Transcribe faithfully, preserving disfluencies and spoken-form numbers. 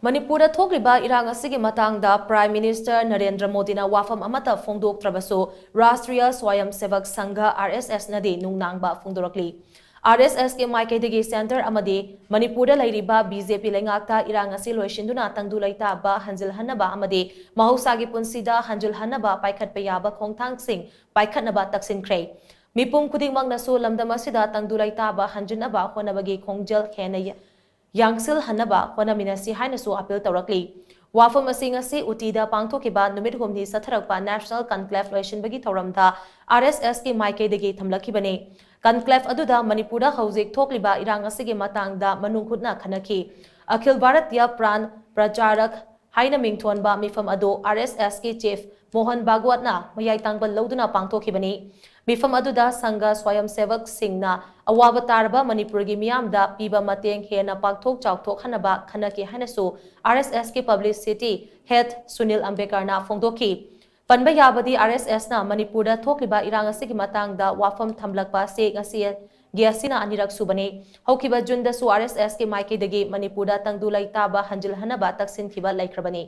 ꯃꯅꯤꯄꯨꯔꯗ ꯊꯣꯛꯂꯤꯕ ꯏꯔꯥꯡ ꯑꯁꯤꯒꯤ ꯃꯇꯥꯡꯗ Prime Minister ꯅꯔꯦꯟꯗ꯭ꯔ ꯃꯣꯗꯤꯅ ꯋꯥꯐꯝ ꯑꯃꯠꯇ ꯐꯣꯡꯗꯣꯛꯇ꯭ꯔꯕꯁꯨ, ꯔꯥꯁꯇ꯭ꯔꯤꯌ ꯁ꯭ꯋꯥꯌꯝ ꯁꯦꯚꯛ ꯁꯪꯘ, RSS ꯅꯗꯤ ꯅꯨꯡꯅꯥꯡꯕ ꯐꯣꯡꯗꯣꯔꯛꯂꯤ꯫ RSS ꯀꯤ ꯃꯥꯏꯀꯩꯗꯒꯤ centre ꯑꯃꯗꯤ ꯃꯅꯤꯄꯨꯔꯗ ꯂꯩꯔꯤꯕ BJP ꯂꯩꯉꯥꯛꯇ ꯏꯔꯥꯡ ꯑꯁꯤ ꯂꯣꯏꯁꯤꯟꯗꯨꯅ ꯇꯪꯗꯨ ꯂꯩꯇꯥꯕ ꯍꯟꯖꯤꯜꯍꯟꯅꯕ ꯑꯃꯗꯤ ꯃꯍꯧꯁꯥꯒꯤ ꯄꯨꯟꯁꯤꯗ ꯍꯟꯖꯤꯜꯍꯟꯅꯕ ꯄꯥꯏꯈꯠꯄ ꯌꯥꯕ ꯈꯣꯡꯊꯥꯡꯁꯤꯡ ꯄꯥꯏꯈꯠꯅꯕ ꯇꯛꯁꯤꯟꯈ꯭ꯔꯦ꯫ ꯃꯤꯄꯨꯝ ꯈꯨꯗꯤꯡꯃꯛꯅꯁꯨ ꯂꯝꯗꯝ ꯑꯁꯤꯗ ꯇꯪꯗꯨ ꯂꯩꯇꯥꯕ ꯍꯟꯖꯤꯟꯅꯕ ꯍꯣꯠꯅꯕꯒꯤ ꯈꯣꯡꯖꯦꯜ ꯍꯦꯟꯅ ꯌꯥ-, ꯌꯥꯡꯁꯤꯜꯍꯟꯅꯕ ꯍꯣꯠꯅꯃꯤꯟꯅꯁꯤ ꯍꯥꯏꯅꯁꯨ appeal ꯇꯧꯔꯛꯂꯤ꯫ ꯋꯥꯐꯝ ꯑꯁꯤ ꯉꯁꯤ ꯎꯇꯤꯗ ꯄꯥꯡꯊꯣꯛꯈꯤꯕ ꯅꯨꯃꯤꯠ ꯍꯨꯝꯅꯤ ꯆꯠꯊꯔꯛꯄ National Conclave ꯂꯣꯏꯁꯤꯟꯕꯒꯤ ꯊꯧꯔꯝꯗ RSS ꯀꯤ ꯃꯥꯏꯀꯩꯗꯒꯤ ꯊꯝꯂꯛꯈꯤꯕꯅꯤ꯫ Conclave ꯑꯗꯨꯗ ꯃꯅꯤꯄꯨꯔꯗ ꯍꯧꯖꯤꯛ ꯊꯣꯛꯂꯤꯕ ꯏꯔꯥꯡ ꯑꯁꯤꯒꯤ ꯃꯇꯥꯡꯗ ꯃꯅꯨꯡ ꯍꯨꯠꯅ ꯈꯟꯅꯈꯤ꯫ ꯑꯈꯤꯜ ꯚꯥꯔꯇꯤꯌ ꯄ꯭ꯔꯥꯟ ꯄ꯭ꯔꯆꯥꯔꯛ ꯍꯥꯏꯅ ꯃꯤꯡꯊꯣꯟꯕ ꯃꯤꯐꯝ ꯑꯗꯨ RSS ꯀꯤ chief ꯃꯣꯍꯟ ꯚꯥꯒꯋꯠꯅ ꯃꯌꯥꯏ ꯇꯥꯡꯕ ꯂꯧꯗꯨꯅ ꯄꯥꯡꯊꯣꯛꯈꯤꯕꯅꯤ꯫ ꯃꯤꯐꯝ ꯑꯗꯨꯗ ꯁꯪꯘ ꯁ꯭ꯋꯥꯌꯝ ꯁꯦꯚꯛꯁꯤꯡꯅ ꯑꯋꯥꯕ ꯇꯥꯔꯕ ꯃꯅꯤꯄꯨꯔꯒꯤ ꯃꯤꯌꯥꯝꯗ ꯄꯤꯕ ꯃꯇꯦꯡ ꯍꯦꯟꯅ ꯄꯥꯛꯊꯣꯛ ꯆꯥꯎꯊꯣꯛꯍꯟꯅꯕ ꯈꯟꯅꯈꯤ ꯍꯥꯏꯅꯁꯨ RSS ꯀꯤ publicity head ꯁꯨꯅꯤꯜ ꯑꯝꯕꯦꯀꯔꯅ ꯐꯣꯡꯗꯣꯛꯈꯤ꯫ ꯄꯟꯕ ꯌꯥꯕꯗꯤ, RSS ꯅ ꯃꯅꯤꯄꯨꯔꯗ ꯊꯣꯛꯂꯤꯕ ꯏꯔꯥꯡ ꯑꯁꯤꯒꯤ ꯃꯇꯥꯡꯗ ꯋꯥꯐꯝ ꯊꯝꯂꯛꯄ ꯑꯁꯤ ꯉꯁꯤꯒꯤ ꯑꯁꯤꯅ ꯑꯅꯤꯔꯛ ꯁꯨꯕꯅꯤ꯫ ꯍꯧꯈꯤꯕ ꯖꯨꯟꯗꯁꯨ RSS ꯀꯤ ꯃꯥꯏꯀꯩꯗꯒꯤ ꯃꯅꯤꯄꯨꯔꯗ ꯇꯪꯗꯨ ꯂꯩꯇꯥꯕ ꯍꯟꯖꯤꯜꯍꯟꯅꯕ ꯇꯛꯁꯤꯟꯈꯤꯕ ꯂꯩꯈ꯭ꯔꯕꯅꯤ꯫